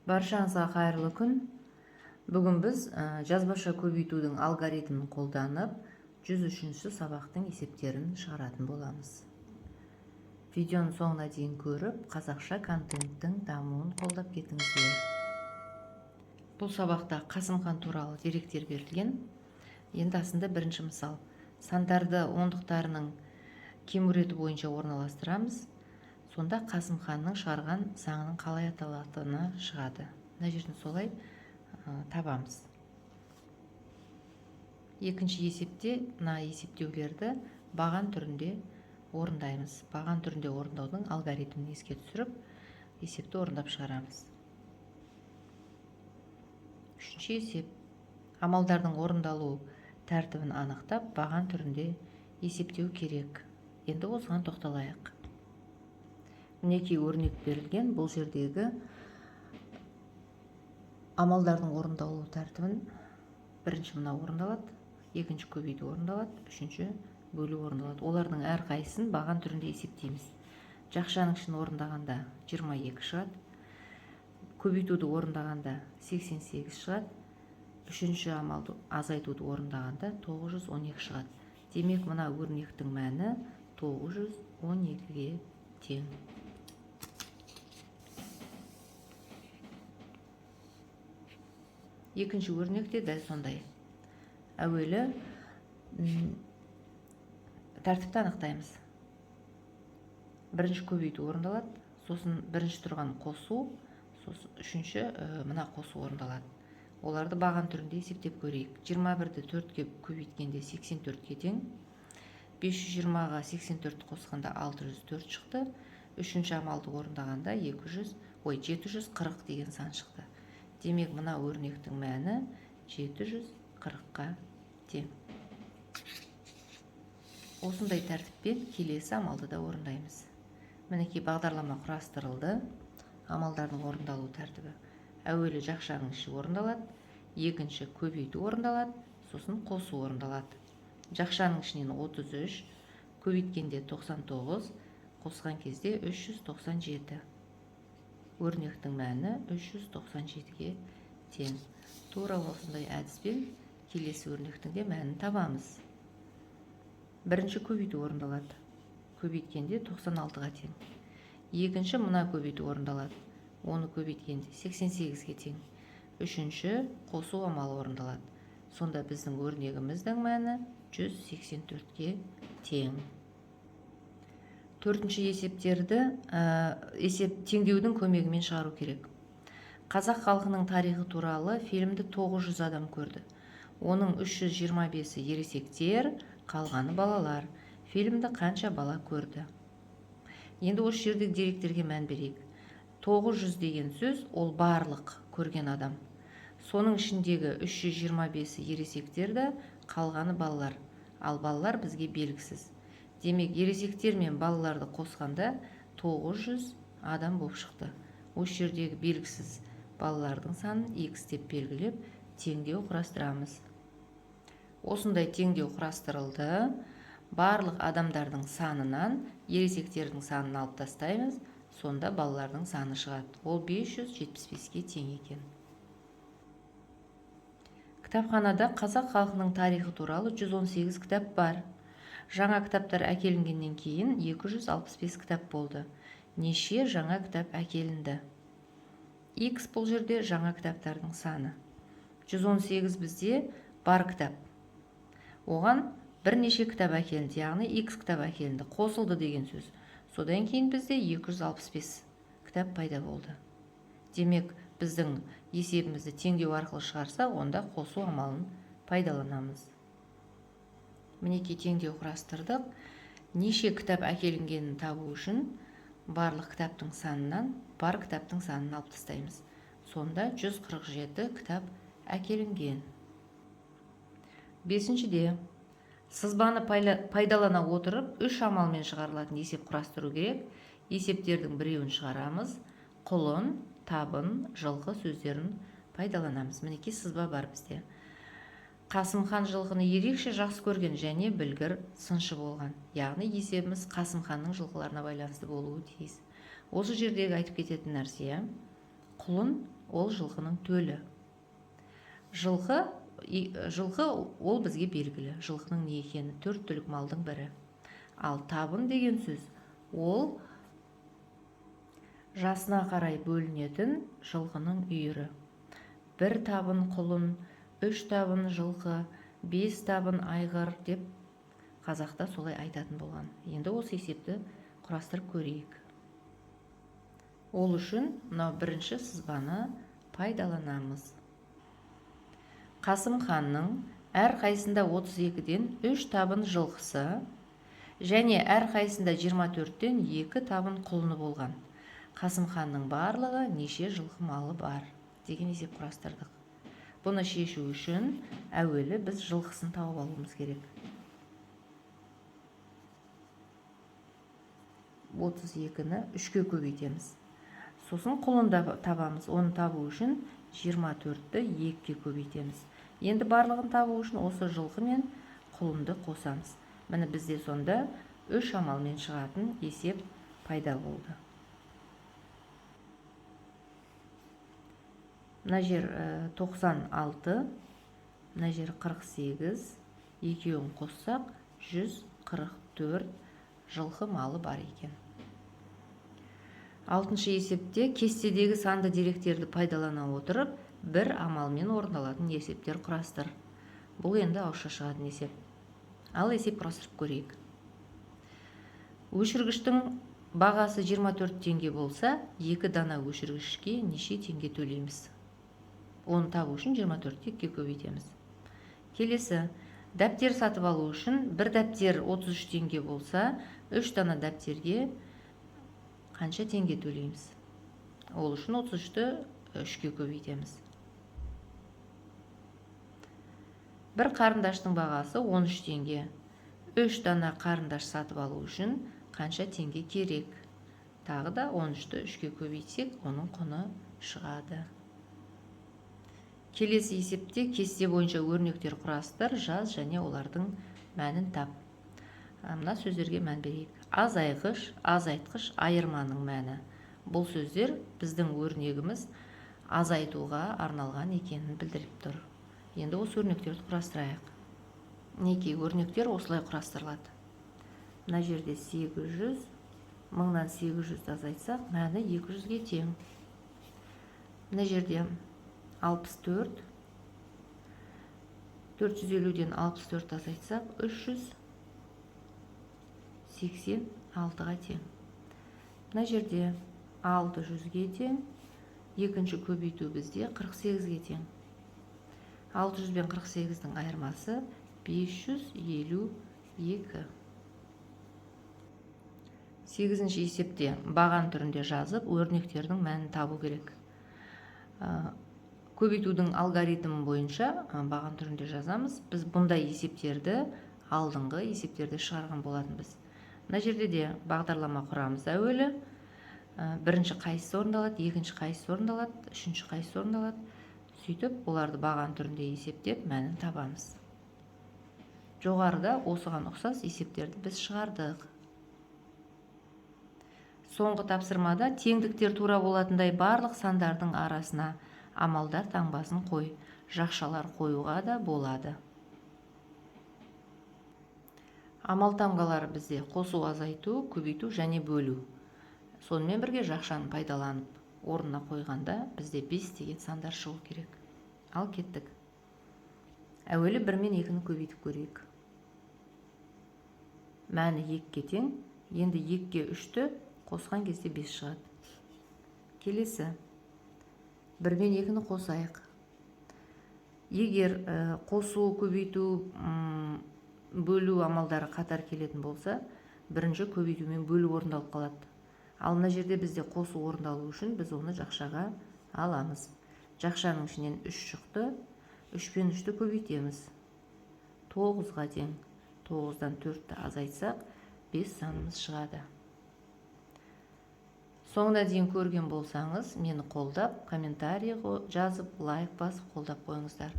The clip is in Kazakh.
Баршаңызға қайырлы күн. Бүгін біз жазбаша көбейтудің алгоритмін қолданып, 103-ші сабақтың есептерін шығаратын боламыз. Видеоның соңына дейін көріп, қазақша контенттің дамуын қолдап кетіңіздер. Бұл сабақта Қасым хан туралы деректер берілген. Енді астында бірінші мысал. Сандарды ондықтарының кему реті бойынша орналастырамыз. Сонда Қасым ханның шығарған заңының қалай аталатыны шығады. Мына жерден солай табамыз. Екінші есепте мына есептеулерді баған түрінде орындаймыз. Баған түрінде орындаудың алгоритмін еске түсіріп, есепті орындап шығарамыз. Үшінші есеп. Амалдардың орындалу тәртібін анықтап, баған түрінде есептеу керек. Енді осыған тоқталайық. Мінекей, өрнек берілген. Бұл жердегі амалдардың орындалу тәртібін: бірінші мынау орындалады, екінші көбейту орындалады, үшінші бөлу орындалады. Олардың әрқайсысын баған түрінде есептейміз. Жақшаның ішін орындағанда 22 шығады, көбейтуді орындағанда 88 шығады, үшінші амалды азайтуды орындағанда 912 шығады. Демек, мына өрнектің мәні 912-ге тең. Екінші өрнек те дәл сондай. Әуелі тәртіпті анықтаймыз. Бірінші көбейту орындалады, сосын бірінші тұрған қосу, сосын үшінші мына қосу орындалады. Оларды баған түрінде есептеп көрейік. 21-ді 4-ке көбейткенде 84-ке тең. 520-ға 84 қосқанда 604 шықты. Үшінші амалды орындағанда 740 деген сан шықты. Демек, мына өрнектің мәні 740-қа тең. Осындай тәртіппен келесі амалды да орындаймыз. Мінекей, бағдарлама құрастырылды. Амалдардың орындалу тәртібі. Әуелі жақшаның іші орындалады, екінші көбейту орындалады, сосын қосу орындалады. Жақшаның ішінен 33, көбейткенде 99, қосқан кезде 397. Өрнектің мәні 397-ге тең. Тура осындай әдіспен келесі өрнектің де мәнін табамыз. Бірінші көбейту орындалады. Көбейткенде 96-ға тең. Екінші мына көбейту орындалады. Оны көбейткенде 88-ге тең. Үшінші қосу амалы орындалады. Сонда біздің өрнегіміздің мәні 184-ке тең. Төртінші есептерді есеп теңдеудің көмегімен шығару керек. Қазақ халқының тарихы туралы фильмді 900 адам көрді. Оның 325-і ересектер, қалғаны балалар. Фильмді қанша бала көрді? Енді осы жердегі деректерге мән берейік. 900 деген сөз ол барлық көрген адам. Соның ішіндегі 325-і ересектер де, қалғаны балалар. Ал балалар бізге белгісіз. Демек, ересектер мен балаларды қосқанда 900 адам болып шықты. Осы жердегі белгісіз балалардың санын X деп белгілеп, теңдеу құрастырамыз. Осындай теңдеу құрастырылды. Барлық адамдардың санынан ересектердің санын алып тастаймыз, сонда балалардың саны шығады. Ол 575-ке тең екен. Кітапханада қазақ халқының тарихы туралы 118 кітап бар. Жаңа кітаптар әкелінгеннен кейін 265 кітап болды. Неше жаңа кітап әкелінді? X бұл жерде жаңа кітаптардың саны. 118 бізде бар кітап. Оған бірнеше кітап әкелінді, яғни X кітап әкелінді, қосылды деген сөз. Содан кейін бізде 265 кітап пайда болды. Демек, біздің есебімізді теңдеу арқылы шығарсақ, онда қосу амалын пайдаланамыз. Мінекей, теңдеу құрастырдық. Неше кітап әкелінгенін табу үшін барлық кітаптың санынан бар кітаптың санын алып тастаймыз. Сонда 147 кітап әкелінген. Бесіншіде сызбаны пайдалана отырып үш амалмен шығарылатын есеп құрастыру керек. Есептердің біреуін шығарамыз. Құлын, табын, жылқы сөздерін пайдаланамыз. Мінекей, сызба бар бізде. Қасым хан жылқыны ерекше жақсы көрген және білгір сыншы болған. Яғни есебіміз Қасым ханның жылқыларына байланысты болуы тиіс. Осы жердегі айтып кететін нәрсе, құлын ол жылқының төлі. Жылқы ол бізге белгілі, жылқының не екені, төрт түлік малдың бірі. Ал табын деген сөз ол жасына қарай бөлінетін жылқының үйірі. 1 табын құлын, 3 табын жылқы, 5 табын айғыр деп қазақта солай айтатын болған. Енді осы есепті құрастырып көрейік. Ол үшін мынау бірінші сызбаны пайдаланамыз. Қасым ханның әрқайсында 32-ден 3 табын жылқысы және әрқайсында 24-тен 2 табын құлыны болған. Қасым ханның барлығы неше жылқы малы бар деген есеп құрастырдық. Бұны шешу үшін әуелі біз жылқысын тауып алуымыз керек. 32-ні 3-ке көбейтеміз. Сосын құлын табамыз. Оны табу үшін 24-ті 2-ке көбейтеміз. Енді барлығын табу үшін осы жылқы мен құлынды қосамыз. Міне бізде сонда 3 амалмен шығатын есеп пайда болды. Мына жер 96, мына жер 48, екеуін қоссақ 144 жылқы малы бар екен. Алтыншы есепте кестедегі санды деректерді пайдалана отырып, бір амалмен орындалатын есептер құрастыр. Бұл енді ауызша шығатын есеп. Ал есеп құрастырып көрейік. Өшіргіштің бағасы 24 теңге болса, 2 дана өшіргішке неше теңге төлейміз? Оны табу үшін 24-ті 2-ге көбейтеміз. Келесі, дәптер сатып алу үшін бір дәптер 33 теңге болса, 3 дана дәптерге қанша теңге төлейміз? Ол үшін 33-ті 3-ке көбейтеміз. Бір қарындаштың бағасы 13 теңге. 3 дана қарындаш сатып алу үшін қанша теңге керек? Тағы да 13-ті 3-ке көбейтсек, оның құны шығады. Келесі есепте кесте бойынша өрнектер құрастыр, жаз және олардың мәнін тап. Мына сөздерге мән берейік. Азайғыш, азайтқыш, айырманың мәні. Бұл сөздер біздің өрнегіміз азайтуға арналған екенін білдіріп тұр. Енді осы өрнектерді құрастырайық. Мінекей, өрнектер осылай құрастырылады. Мына жерде 800, мыңнан 800-ді азайтсақ, мәні 200-ге тең. Мына жерде 64, 450-ден 64 азайтсақ, 386-ға тең. Мына жерде 600-ге тең, екінші көбейту бізде 48-ге тең. 600 бен 48-дің айырмасы 552. Сегізінші есепте баған түрінде жазып, өрнектердің мәнін табу керек. Көбейтудің алгоритмі бойынша баған түрінде жазамыз. Біз бұндай есептерді алдыңғы есептерде шығарған болатынбыз. Мына жерде де бағдарлама құрамыз әуелі. Бірінші қайсысы орындалады, екінші қайсысы орындалады, үшінші қайсысы орындалады. Сөйтіп, оларды баған түрінде есептеп, мәнін табамыз. Жоғарыда осыған ұқсас есептерді біз шығардық. Соңғы тапсырмада теңдіктер тура болатындай барлық сандардың арасына амалдар таңбасын қой, жақшалар қоюға да болады. Амал таңбалары бізде қосу, азайту, көбейту және бөлу. Сонымен бірге жақшаны пайдаланып орнына қойғанда бізде 5 деген сандар шығу керек. Ал кеттік. Әуелі 1 мен 2-ні көбейтіп көрейік. Мәні 2-ге тең. Енді 2-ге 3-ті қосқан кезде 5 шығады. Келесі 1 мен 2-ні қосайық. Егер қосу, көбейту, бөлу амалдары қатар келетін болса, бірінші көбейту мен бөлу орындалып қалады. Ал мына жерде бізде қосу орындалу үшін біз оны жақшаға аламыз. Жақшаның ішінен 3 шықты. 3 пен 3-ті көбейтеміз. 9-ға тең. 9-дан 4-ті азайтсақ, 5 санымыз шығады. Соңына дейін көрген болсаңыз, мені қолдап, комментарий жазып, лайк басып қолдап қойыңыздар.